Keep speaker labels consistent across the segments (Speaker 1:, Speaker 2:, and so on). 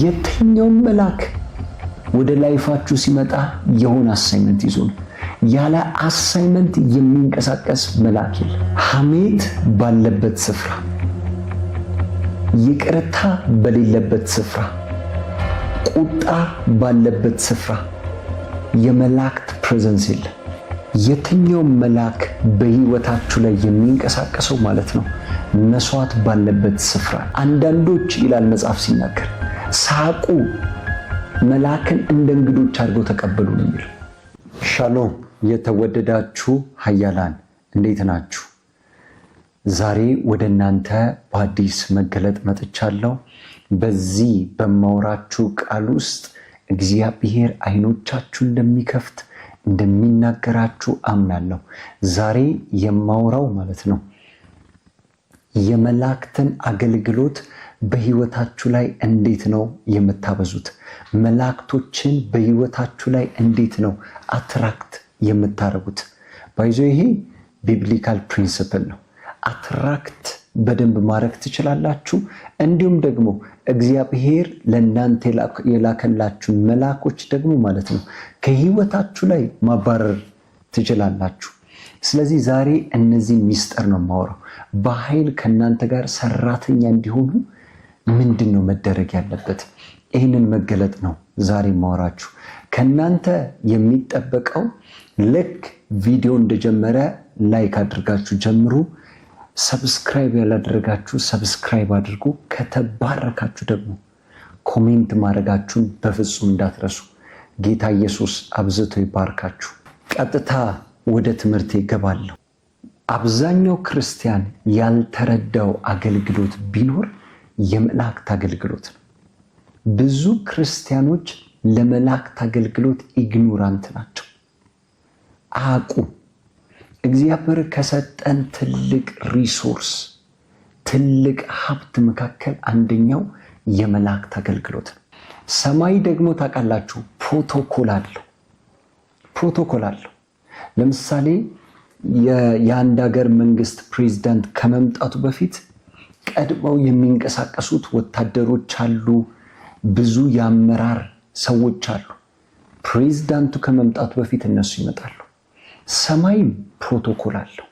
Speaker 1: የትኛውም መልአክ ወደ life ኣችሁ ሲመጣ የሆነ assignment ይዞ ነው። ያለ assignment የሚንቀሳቀስ መልአክ የለም። ሐሜት ባለበት ስፍራ፣ ይቅርታ በሌለበት ስፍራ፣ ቁጣ ባለበት ስፍራ የመላእክት presence የለም። የትኛውም መልአክ በህይወታችሁ ላይ የሚንቀሳቀሰው ማለት ነው መስዋዕት ባለበት ስፍራ። አንዳንዶች ይላል መጽሐፍ ሲናገር ሳቁ መልአክን እንደ እንግዶች አድርገው ተቀበሉ ነው የሚለው። ሻሎም የተወደዳችሁ ኃያላን እንዴት ናችሁ? ዛሬ ወደ እናንተ በአዲስ መገለጥ መጥቻለሁ። በዚህ በማወራችሁ ቃል ውስጥ እግዚአብሔር አይኖቻችሁ እንደሚከፍት እንደሚናገራችሁ አምናለሁ። ዛሬ የማወራው ማለት ነው የመላእክትን አገልግሎት በህይወታችሁ ላይ እንዴት ነው የምታበዙት? መላእክቶችን በህይወታችሁ ላይ እንዴት ነው attract የምታደርጉት? By the way ይሄ biblical principle ነው። Attract በደንብ ማድረግ ትችላላችሁ። እንዲሁም ደግሞ እግዚአብሔር ለእናንተ የላከላችሁን መላኮች ደግሞ ማለት ነው ከህይወታችሁ ላይ ማባረር ትችላላችሁ። ስለዚህ ዛሬ እነዚህ ሚስጥር ነው የማወራው። በኃይል ከእናንተ ጋር ሰራተኛ እንዲሆኑ ምንድን ነው መደረግ ያለበት? ይህንን መገለጥ ነው ዛሬ የማወራችሁ። ከእናንተ የሚጠበቀው ልክ ቪዲዮ እንደጀመረ like አድርጋችሁ ጀምሩ። Subscribe ያላደረጋችሁ subscribe አድርጉ። ከተባረካችሁ ደግሞ comment ማድረጋችሁን በፍጹም እንዳትረሱ። ጌታ ኢየሱስ አብዝቶ ይባርካችሁ። ቀጥታ ወደ ትምህርት ይገባለሁ። አብዛኛው ክርስቲያን ያልተረዳው አገልግሎት ቢኖር የመላእክት አገልግሎት ነው። ብዙ ክርስቲያኖች ለመላእክት አገልግሎት ignorant ናቸው፣ አያውቁም። እግዚአብሔር ከሰጠን ትልቅ resource ትልቅ ሀብት መካከል አንደኛው የመላእክት አገልግሎት ነው። ሰማይ ደግሞ ታውቃላችሁ ፕሮቶኮል አለው፣ ፕሮቶኮል አለው። ለምሳሌ የአንድ ሀገር መንግስት ፕሬዚዳንት ከመምጣቱ በፊት ቀድመው የሚንቀሳቀሱት ወታደሮች አሉ፣ ብዙ የአመራር ሰዎች አሉ። ፕሬዚዳንቱ ከመምጣቱ በፊት እነሱ ይመጣሉ። ሰማይም ፕሮቶኮል አለው።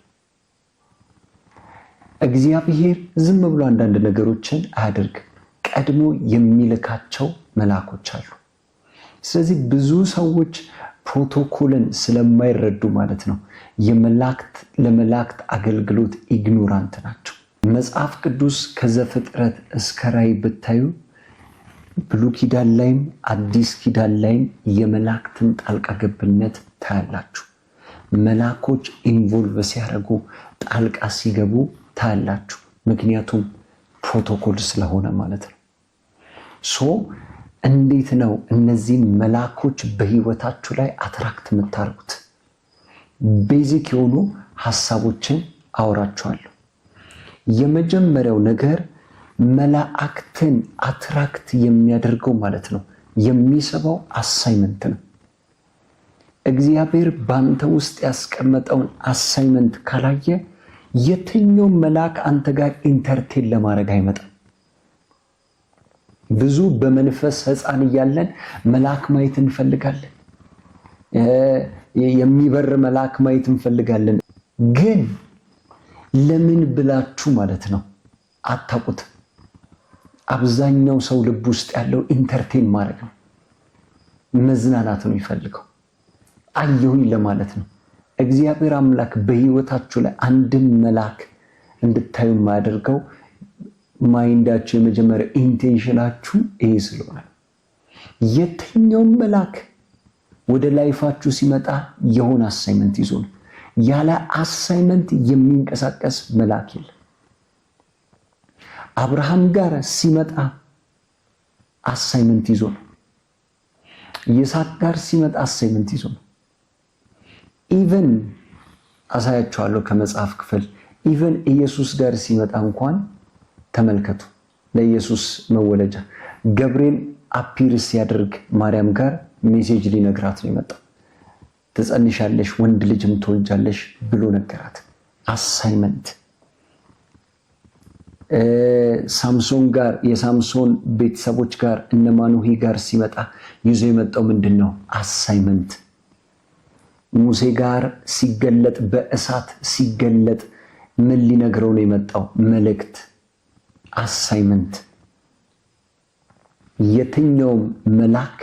Speaker 1: እግዚአብሔር ዝም ብሎ አንዳንድ ነገሮችን አያደርግም። ቀድሞ የሚልካቸው መልአኮች አሉ። ስለዚህ ብዙ ሰዎች ፕሮቶኮልን ስለማይረዱ ማለት ነው ለመላእክት አገልግሎት ignorant ናቸው። መጽሐፍ ቅዱስ ከዘፍጥረት እስከ ራእይ ብታዩ ብሉይ ኪዳን ላይም አዲስ ኪዳን ላይም የመላእክትን ጣልቃ ገብነት ታያላችሁ። መላኮች involve ሲያደርጉ ጣልቃ ሲገቡ ታያላችሁ። ምክንያቱም ፕሮቶኮል ስለሆነ ማለት ነው። So እንዴት ነው እነዚህን መላኮች በህይወታችሁ ላይ attract የምታደርጉት? Basic የሆኑ ሀሳቦችን አወራችኋለሁ። የመጀመሪያው ነገር መላእክትን attract የሚያደርገው ማለት ነው የሚስበው assignment ነው። እግዚአብሔር ባንተ ውስጥ ያስቀመጠውን assignment ካላየ የትኛውም መልአክ አንተ ጋር entertain ለማድረግ አይመጣም። ብዙ በመንፈስ ሕፃን እያለን መልአክ ማየት እንፈልጋለን። የሚበር መልአክ ማየት እንፈልጋለን። ግን ለምን ብላችሁ ማለት ነው አታውቁትም። አብዛኛው ሰው ልብ ውስጥ ያለው entertain ማድረግ ነው፣ መዝናናት ነው የሚፈልገው፣ አየሁኝ ለማለት ነው። እግዚአብሔር አምላክ በህይወታችሁ ላይ አንድም መልአክ እንድታዩ የማያደርገው mind ኣችሁ የመጀመሪያ intention ኣችሁ ይሄ ስለሆነ የትኛውም መልአክ ወደ life ኣችሁ ሲመጣ የሆነ assignment ይዞ ነው። ያለ assignment የሚንቀሳቀስ መልአክ የለም። አብርሃም ጋር ሲመጣ assignment ይዞ ነው። ይስሐቅ ጋር ሲመጣ assignment ይዞ ነው። Even አሳያችኋለሁ ከመጽሐፍ ክፍል፣ even ኢየሱስ ጋር ሲመጣ እንኳን ተመልከቱ። ለኢየሱስ መወለጃ ገብርኤል appear ሲያደርግ ማርያም ጋር message ሊነግራት ነው የመጣው። ትጸንሻለሽ፣ ወንድ ልጅም ትወልጃለሽ ብሎ ነገራት። Assignment። ሳምሶን ጋር፣ የሳምሶን ቤተሰቦች ጋር፣ እነ ማኑሄ ጋር ሲመጣ ይዞ የመጣው ምንድን ነው? Assignment። ሙሴ ጋር ሲገለጥ፣ በእሳት ሲገለጥ ምን ሊነግረው ነው የመጣው? መልእክት፣ assignment። የትኛውም መልአክ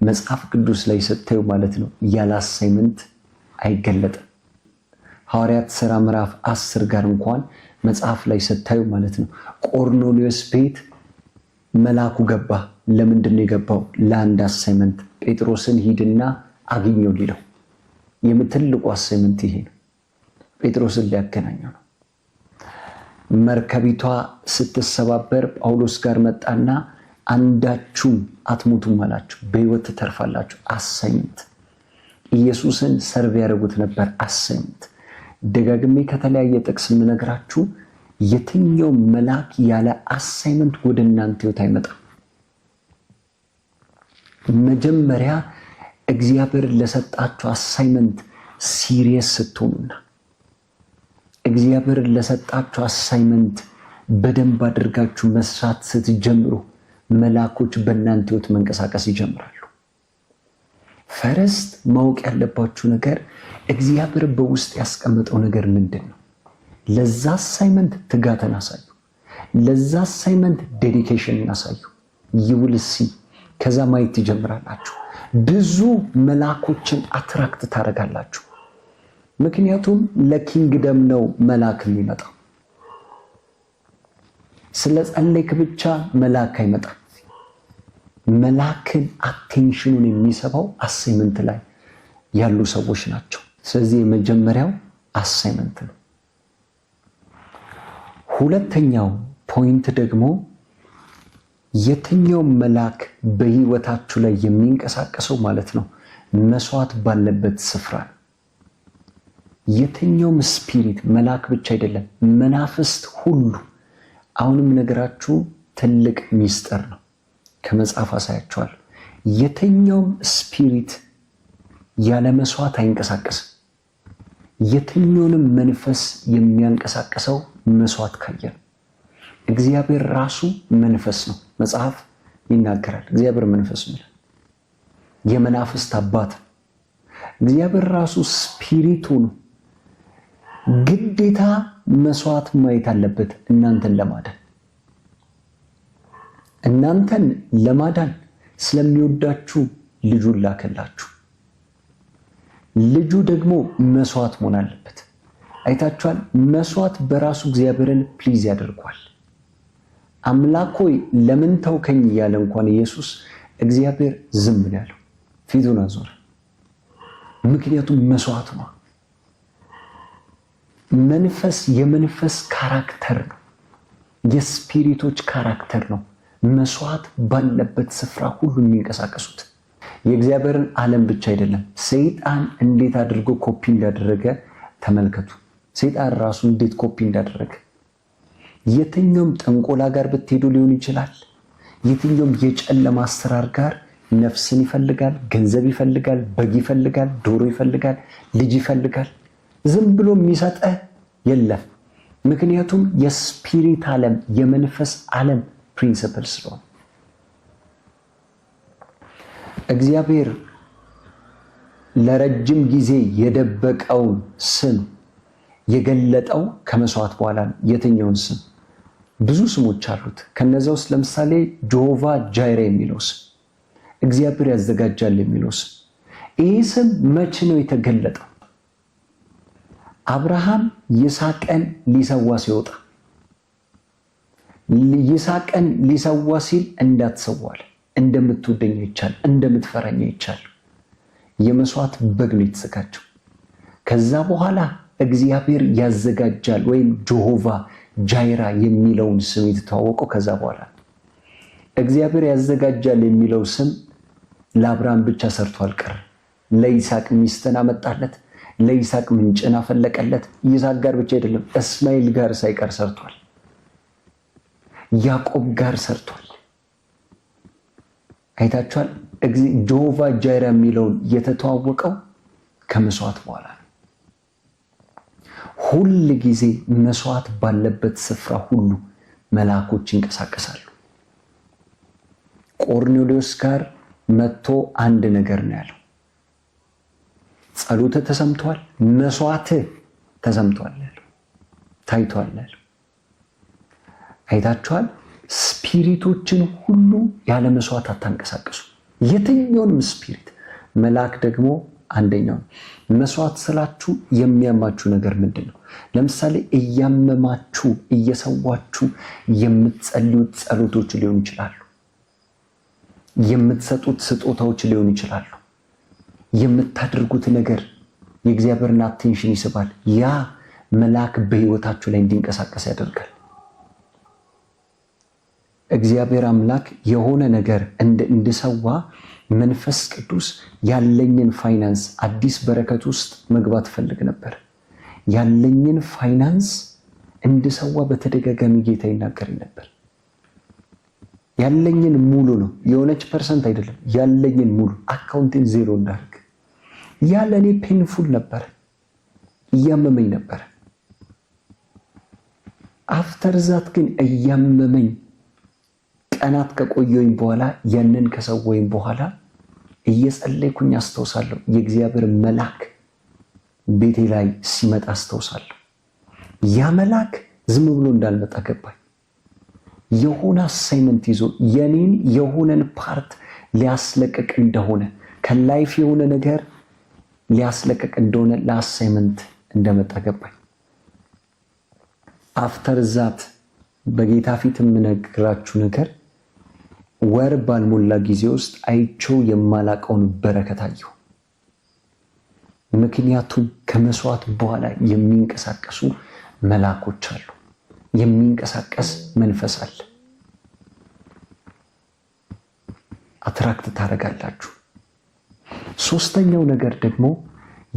Speaker 1: መጽሐፍ ቅዱስ ላይ ስታዩ ማለት ነው ያለ assignment አይገለጥም። ሐዋርያት ሥራ ምዕራፍ 10 ጋር እንኳን መጽሐፍ ላይ ስታዩ ማለት ነው ቆርኔሌዎስ ቤት መልአኩ ገባ። ለምንድን ነው የገባው? ለአንድ assignment፣ ጴጥሮስን ሂድና አግኘው ሊለው። የትልቁ assignment ይሄ ነው። ጴጥሮስን ሊያገናኘው ነው። መርከቢቷ ስትሰባበር ጳውሎስ ጋር መጣና አንዳችሁም አትሞቱም አላችሁ፣ በህይወት ትተርፋላችሁ። Assignment። ኢየሱስን serve ያደርጉት ነበር። Assignment። ደጋግሜ ከተለያየ ጥቅስ የምነግራችሁ የትኛው መልአክ ያለ assignment ወደ እናንተ ህይወት አይመጣም። መጀመሪያ እግዚአብሔር ለሰጣችሁ assignment serious ስትሆኑና እግዚአብሔር ለሰጣችሁ assignment በደንብ አድርጋችሁ መስራት ስትጀምሩ መላኮች በእናንተ ህይወት መንቀሳቀስ ይጀምራሉ። First ማወቅ ያለባችሁ ነገር እግዚአብሔር በውስጥ ያስቀመጠው ነገር ምንድን ነው? ለዛ assignment ትጋትን አሳዩ። ለዛ assignment dedication አሳዩ። You will see፣ ከዛ ማየት ትጀምራላችሁ። ብዙ መላኮችን attract ታደርጋላችሁ። ምክንያቱም ለ kingdom ነው መላክ የሚመጣው። ስለ ጸለይክ ብቻ መላክ አይመጣም። መላክን attention ኑን የሚስበው assignment ላይ ያሉ ሰዎች ናቸው። ስለዚህ የመጀመሪያው assignment ነው። ሁለተኛው point ደግሞ የትኛው መልአክ በህይወታችሁ ላይ የሚንቀሳቀሰው ማለት ነው መስዋዕት ባለበት ስፍራ ነው። የትኛውም spirit፣ መልአክ ብቻ አይደለም፣ መናፍስት ሁሉ፣ አሁንም ነገራችሁ ትልቅ ሚስጥር ነው። ከመጽሐፍ አሳያችኋለሁ። የትኛውም spirit ያለ መስዋዕት አይንቀሳቀስም። የትኛውንም መንፈስ የሚያንቀሳቅሰው መስዋዕት ካየ ነው። እግዚአብሔር ራሱ መንፈስ ነው። መጽሐፍ ይናገራል። እግዚአብሔር መንፈስ ነው ይላል። የመናፍስት አባት እግዚአብሔር ራሱ spirit ኡ ነው። ግዴታ መስዋዕት ማየት አለበት እናንተን ለማዳን። እናንተን ለማዳን ስለሚወዳችሁ ልጁን ላከላችሁ። ልጁ ደግሞ መስዋዕት መሆን አለበት። አይታችኋል። መስዋዕት በራሱ እግዚአብሔርን please ያደርገዋል። አምላክ ሆይ ለምን ተውከኝ እያለ እንኳን ኢየሱስ እግዚአብሔር ዝም ነው ያለው፣ ፊቱን አዞረ። ምክንያቱም መስዋዕት ነው። መንፈስ የመንፈስ character ነው። የ spirit ኦች character ነው። መስዋዕት ባለበት ስፍራ ሁሉ የሚንቀሳቀሱት የእግዚአብሔርን ዓለም ብቻ አይደለም። ሰይጣን እንዴት አድርጎ ኮፒ እንዳደረገ ተመልከቱ። ሰይጣን ራሱ እንዴት ኮፒ እንዳደረገ፣ የትኛውም ጥንቆላ ጋር ብትሄዱ ሊሆን ይችላል። የትኛውም የጨለማ አሰራር ጋር ነፍስን ይፈልጋል፣ ገንዘብ ይፈልጋል፣ በግ ይፈልጋል፣ ዶሮ ይፈልጋል፣ ልጅ ይፈልጋል። ዝም ብሎ የሚሰጠህ የለም። ምክንያቱም የ spirit ዓለም፣ የመንፈስ ዓለም principle ስለሆነ። እግዚአብሔር ለረጅም ጊዜ የደበቀውን ስም የገለጠው ከመስዋዕት በኋላ ነው። የትኛውን ስም? ብዙ ስሞች አሉት። ከነዛ ውስጥ ለምሳሌ Jehovah Jireh የሚለው ስም፣ እግዚአብሔር ያዘጋጃል የሚለው ስም። ይህ ስም መቼ ነው የተገለጠው? አብርሃም ይስሐቅን ሊሰዋ ሲወጣ፣ ይስሐቅን ሊሰዋ ሲል እንዳትሰዋ አለ። እንደምትወደኝ አይቻለሁ፣ እንደምትፈራኝ አይቻለሁ። የመስዋዕት በግ ነው የተዘጋጀው። ከዛ በኋላ እግዚአብሔር ያዘጋጃል ወይም Jehovah Jireh የሚለውን ስም የተተዋወቀው ከዛ በኋላ። እግዚአብሔር ያዘጋጃል የሚለው ስም ለአብርሃም ብቻ ሰርቶ አልቀረም። ለይስሐቅ ሚስትን አመጣለት። ለይስሐቅ ምንጭን አፈለቀለት። ይስሐቅ ጋር ብቻ አይደለም፣ እስማኤል ጋር ሳይቀር ሰርቷል። ያዕቆብ ጋር ሰርቷል። አይታችኋል። Jehovah Jireh የሚለውን የተተዋወቀው ከመስዋዕት በኋላ ነው። ሁል ጊዜ መስዋዕት ባለበት ስፍራ ሁሉ መልአኮች ይንቀሳቀሳሉ። ቆርኔሌዎስ ጋር መጥቶ አንድ ነገር ነው ያለው። ጸሎትህ ተሰምቷል፣ መስዋዕትህ ተሰምቷል ያለው፣ ታይቷል ያለው። አይታችኋል። Spirit ኦችን ሁሉ ያለ መስዋዕት አታንቀሳቀሱ፣ የትኛውንም spirit። መልአክ ደግሞ አንደኛው ነው። መስዋዕት ስላችሁ የሚያማችሁ ነገር ምንድን ነው? ለምሳሌ እያመማችሁ እየሰዋችሁ የምትጸልዩት ጸሎቶች ሊሆኑ ይችላሉ። የምትሰጡት ስጦታዎች ሊሆኑ ይችላሉ። የምታደርጉት ነገር የእግዚአብሔርን attention ይስባል። ያ መልአክ በህይወታችሁ ላይ እንዲንቀሳቀስ ያደርጋል። እግዚአብሔር አምላክ የሆነ ነገር እንድሰዋ መንፈስ ቅዱስ ያለኝን ፋይናንስ፣ አዲስ በረከት ውስጥ መግባት ፈልግ ነበር። ያለኝን ፋይናንስ እንድሰዋ በተደጋጋሚ ጌታ ይናገረኝ ነበር። ያለኝን ሙሉ ነው፣ የሆነች percent አይደለም። ያለኝን ሙሉ account ኤን ዜሮ እንዳደርግ። ያ ለእኔ painful ነበር፣ እያመመኝ ነበር። After that ግን እያመመኝ ቀናት ከቆየኝ በኋላ፣ ያንን ከሰዋሁኝ በኋላ እየጸለይኩኝ አስታውሳለሁ። የእግዚአብሔር መልአክ ቤቴ ላይ ሲመጣ አስታውሳለሁ። ያ መልአክ ዝም ብሎ እንዳልመጣ ገባኝ። የሆነ assignment ይዞ የኔን የሆነን part ሊያስለቅቅ እንደሆነ፣ ከ life የሆነ ነገር ሊያስለቅቅ እንደሆነ፣ ለ assignment እንደመጣ ገባኝ። After that በጌታ ፊት የምነግራችሁ ነገር ወር ባልሞላ ጊዜ ውስጥ አይቼው የማላቀውን በረከት አየሁ። ምክንያቱም ከመስዋዕት በኋላ የሚንቀሳቀሱ መላኮች አሉ። የሚንቀሳቀስ መንፈስ አለ። Attract ታደርጋላችሁ። ሶስተኛው ነገር ደግሞ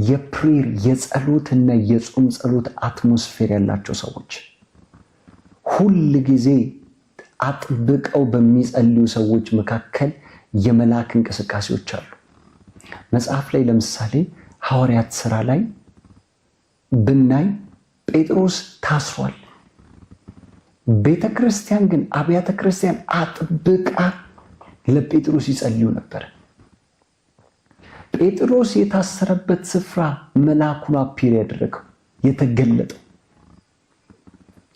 Speaker 1: የ prayer፣ የጸሎትና የጾም ጸሎት atmosphere ያላቸው ሰዎች፣ ሁል ጊዜ አጥብቀው በሚጸልዩ ሰዎች መካከል የመላክ እንቅስቃሴዎች አሉ። መጽሐፍ ላይ ለምሳሌ ሐዋርያት ስራ ላይ ብናይ ጴጥሮስ ታስሯል። ቤተ ክርስቲያን ግን፣ አብያተ ክርስቲያን አጥብቃ ለጴጥሮስ ይጸልዩ ነበር። ጴጥሮስ የታሰረበት ስፍራ መልአኩን appear ያደረገው፣ የተገለጠው።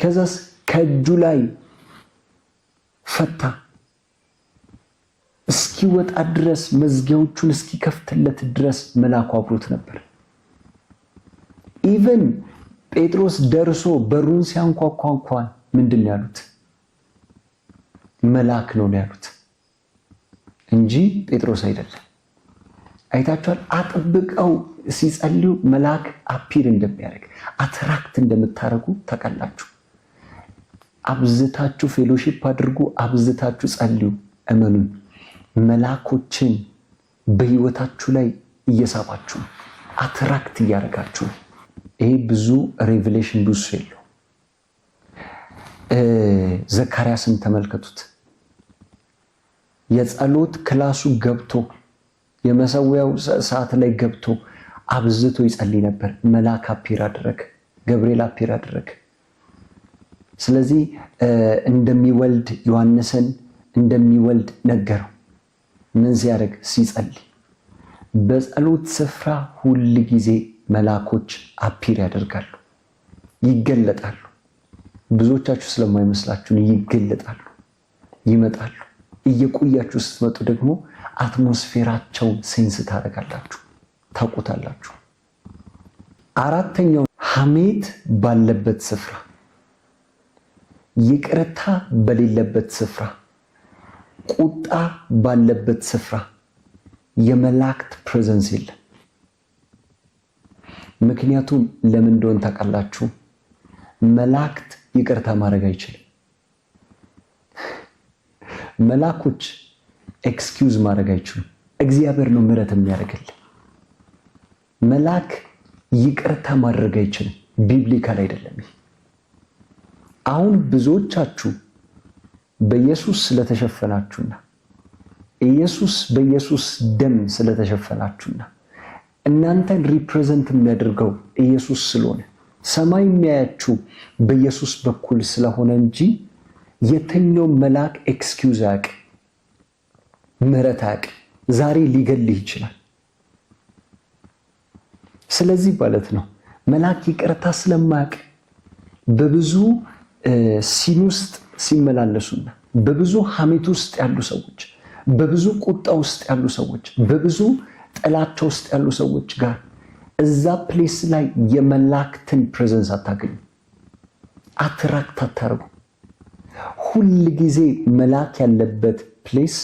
Speaker 1: ከዛስ ከእጁ ላይ ፈታ፣ እስኪወጣ ድረስ፣ መዝጊያዎቹን እስኪከፍትለት ድረስ መልአኩ አብሮት ነበር። Even ጴጥሮስ ደርሶ በሩን ሲያንኳኳ እንኳን ምንድን ነው ያሉት? መልአክ ነው ያሉት እንጂ ጴጥሮስ አይደለም። አይታችኋል። አጥብቀው ሲጸልዩ መልአክ appear እንደሚያደርግ፣ attract እንደምታደርጉ ታውቃላችሁ። አብዝታችሁ fellowship አድርጉ፣ አብዝታችሁ ጸልዩ። እመኑኝ፣ መላኮችን በህይወታችሁ ላይ እየሳባችሁ፣ attract እያደረጋችሁ። ይሄ ብዙ revelation ብዙ የለው። ዘካርያስን ተመልከቱት። የጸሎት class ኡ ገብቶ፣ የመሰዊያው ሰዓት ላይ ገብቶ አብዝቶ ይጸልይ ነበር። መልአክ appear አደረገ፣ ገብርኤል appear አደረገ። ስለዚህ እንደሚወልድ፣ ዮሐንስን እንደሚወልድ ነገረው። ምን ሲያደርግ? ሲጸልይ። በጸሎት ስፍራ ሁል ጊዜ መላኮች appear ያደርጋሉ፣ ይገለጣሉ። ብዙዎቻችሁ ስለማይመስላችሁ፣ ይገለጣሉ፣ ይመጣሉ። እየቆያችሁ ስትመጡ ደግሞ atmosphere ኣቸውን sense ታደርጋላችሁ፣ ታውቁታላችሁ። አራተኛው ሐሜት ባለበት ስፍራ፣ ይቅርታ በሌለበት ስፍራ፣ ቁጣ ባለበት ስፍራ የመላእክት presence የለም። ምክንያቱም ለምን እንደሆነ ታውቃላችሁ? መላእክት ይቅርታ ማድረግ አይችልም። መላኮች excuse ማድረግ አይችሉም። እግዚአብሔር ነው ምሕረት የሚያደርግልን። መልአክ ይቅርታ ማድረግ አይችልም። Biblical አይደለም ይሄ። አሁን ብዙዎቻችሁ በኢየሱስ ስለተሸፈናችሁና ኢየሱስ በኢየሱስ ደም ስለተሸፈናችሁና እናንተን represent የሚያደርገው ኢየሱስ ስለሆነ፣ ሰማይ የሚያያችሁ በኢየሱስ በኩል ስለሆነ እንጂ የትኛው መልአክ excuse አያውቅም፣ ምህረት አያውቅም። ዛሬ ሊገልህ ይችላል። ስለዚህ ማለት ነው መልአክ ይቅርታ ስለማያውቅ በብዙ sin ውስጥ ሲመላለሱና በብዙ ሐሜት ውስጥ ያሉ ሰዎች፣ በብዙ ቁጣ ውስጥ ያሉ ሰዎች፣ በብዙ ጥላቻ ውስጥ ያሉ ሰዎች ጋር እዛ place ላይ የመላእክትን presence አታገኙ፣ attract አታርጉ። ሁል ጊዜ መልአክ ያለበት place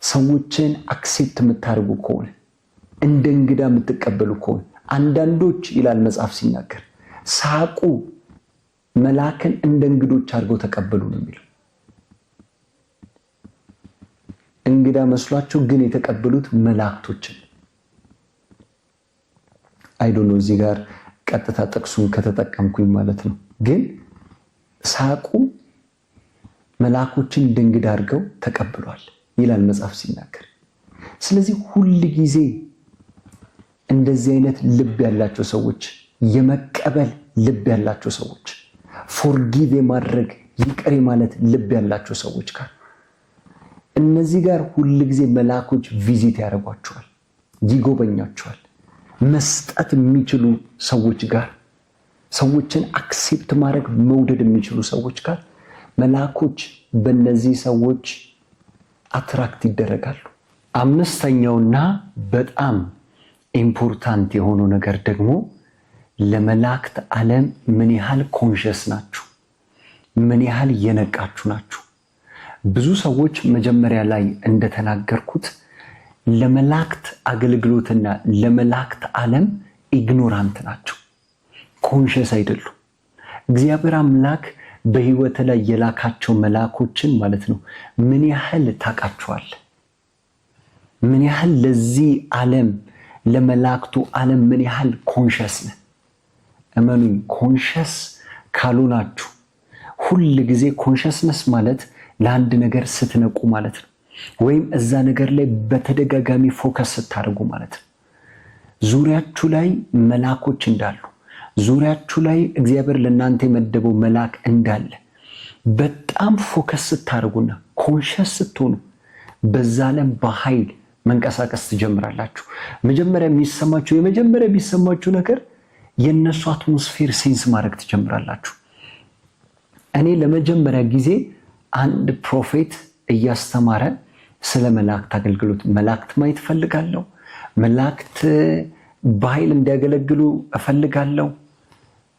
Speaker 1: ሰዎችን accept የምታደርጉ ከሆነ፣ እንደ እንግዳ የምትቀበሉ ከሆነ፣ አንዳንዶች ይላል መጽሐፍ ሲናገር ሳቁ መልአክን እንደ እንግዶች አድርገው ተቀበሉ ነው የሚለው። እንግዳ መስሏቸው ግን የተቀበሉት መላእክቶችን። I don't know እዚህ ጋር ቀጥታ ጥቅሱን ከተጠቀምኩኝ ማለት ነው። ግን ሳቁ መልአኮችን እንደ እንግዳ አድርገው ተቀብሏል ይላል መጽሐፍ ሲናገር። ስለዚህ ሁል ጊዜ እንደዚህ አይነት ልብ ያላቸው ሰዎች፣ የመቀበል ልብ ያላቸው ሰዎች፣ forgive የማድረግ፣ ይቅር ማለት ልብ ያላቸው ሰዎች ጋር፣ እነዚህ ጋር ሁል ጊዜ መልአኮች visit ያደርጓቸዋል፣ ይጎበኛቸዋል። መስጠት የሚችሉ ሰዎች ጋር፣ ሰዎችን accept ማድረግ መውደድ የሚችሉ ሰዎች ጋር መልአኮች በእነዚህ ሰዎች attract ይደረጋሉ። አምስተኛውና በጣም important የሆነው ነገር ደግሞ ለመላእክት ዓለም ምን ያህል conscious ናችሁ? ምን ያህል የነቃችሁ ናችሁ? ብዙ ሰዎች መጀመሪያ ላይ እንደተናገርኩት ለመላእክት አገልግሎትና ለመላእክት ዓለም ignorant ናቸው፣ conscious አይደሉም። እግዚአብሔር አምላክ በህይወት ላይ የላካቸው መላኮችን ማለት ነው ምን ያህል ታውቃቸዋል? ምን ያህል ለዚህ ዓለም፣ ለመላእክቱ ዓለም ምን ያህል conscious ነህ? እመኑኝ፣ conscious ካልሆናችሁ፣ ሁል ጊዜ consciousness ማለት ለአንድ ነገር ስትነቁ ማለት ነው። ወይም እዛ ነገር ላይ በተደጋጋሚ focus ስታደርጉ ማለት ነው። ዙሪያችሁ ላይ መላኮች እንዳሉ፣ ዙሪያችሁ ላይ እግዚአብሔር ለእናንተ የመደበው መልአክ እንዳለ በጣም focus ስታደርጉና conscious ስትሆኑ በዛ ዓለም በኃይል መንቀሳቀስ ትጀምራላችሁ። መጀመሪያ የሚሰማችሁ የመጀመሪያ የሚሰማችሁ ነገር የእነሱ atmosphere sense ማድረግ ትጀምራላችሁ። እኔ ለመጀመሪያ ጊዜ አንድ prophet እያስተማረ ስለ መላእክት አገልግሎት፣ መላእክት ማየት እፈልጋለሁ፣ መላእክት በኃይል እንዲያገለግሉ እፈልጋለሁ፣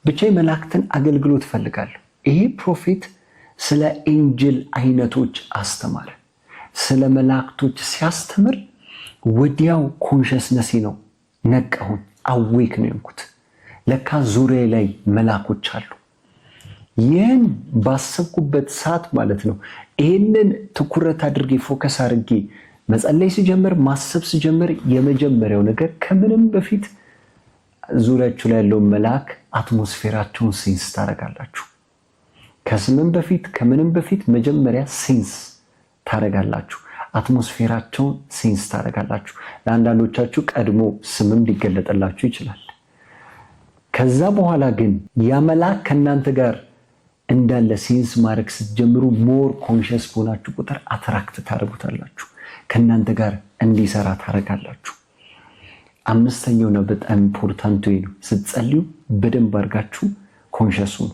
Speaker 1: ብቻ የመላእክትን አገልግሎት እፈልጋለሁ። ይሄ prophet ስለ angel አይነቶች አስተማረ። ስለ መላእክቶች ሲያስተምር ወዲያው consciousness ኤ ነው ነቃሁኝ፣ awake ነው የሆንኩት። ለካ ዙሪያዬ ላይ መላኮች አሉ። ይህን ባሰብኩበት ሰዓት ማለት ነው፣ ይህንን ትኩረት አድርጌ፣ focus አድርጌ መጸለይ ስጀምር፣ ማሰብ ስጀምር፣ የመጀመሪያው ነገር ከምንም በፊት ዙሪያችሁ ላይ ያለውን መልአክ atmosphere ኣቸውን sense ታደርጋላችሁ። ከስምም በፊት፣ ከምንም በፊት መጀመሪያ sense ታደርጋላችሁ። Atmosphere ኣቸውን sense ታደርጋላችሁ። ለአንዳንዶቻችሁ ቀድሞ ስምም ሊገለጥላችሁ ይችላል። ከዛ በኋላ ግን ያ መልአክ ከእናንተ ጋር እንዳለ sense ማድረግ ስትጀምሩ፣ more conscious በሆናችሁ ቁጥር attract ታደርጉታላችሁ። ከእናንተ ጋር እንዲሰራ ታደርጋላችሁ። አምስተኛው ነው በጣም important ኡ ነው። ስትጸልዩ በደንብ አድርጋችሁ conscious ሁኑ።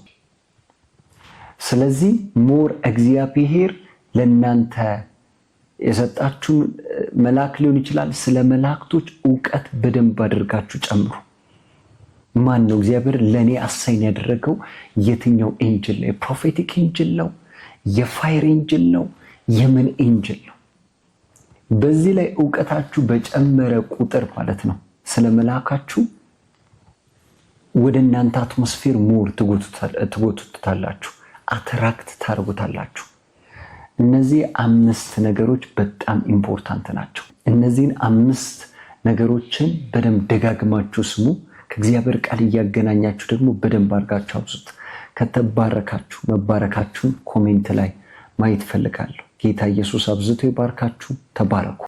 Speaker 1: ስለዚህ more እግዚአብሔር ለእናንተ የሰጣችሁን መልአክ ሊሆን ይችላል። ስለ መላእክቶች እውቀት በደንብ አድርጋችሁ ጨምሩ። ማን ነው እግዚአብሔር ለእኔ assign ያደረገው? የትኛው angel ነው? የ prophetic angel ነው? የ fire angel ነው? የምን angel ነው? በዚህ ላይ እውቀታችሁ በጨመረ ቁጥር ማለት ነው ስለ መልአካችሁ ወደ እናንተ atmosphere more ትጎትቱታላችሁ፣ attract ታደርጉታላችሁ። እነዚህ አምስት ነገሮች በጣም important ናቸው። እነዚህን አምስት ነገሮችን በደንብ ደጋግማችሁ ስሙ። ከእግዚአብሔር ቃል እያገናኛችሁ ደግሞ በደንብ አድርጋችሁ አብዙት። ከተባረካችሁ መባረካችሁን comment ላይ ማየት እፈልጋለሁ። ጌታ ኢየሱስ አብዝቶ ይባርካችሁ። ተባረኩ።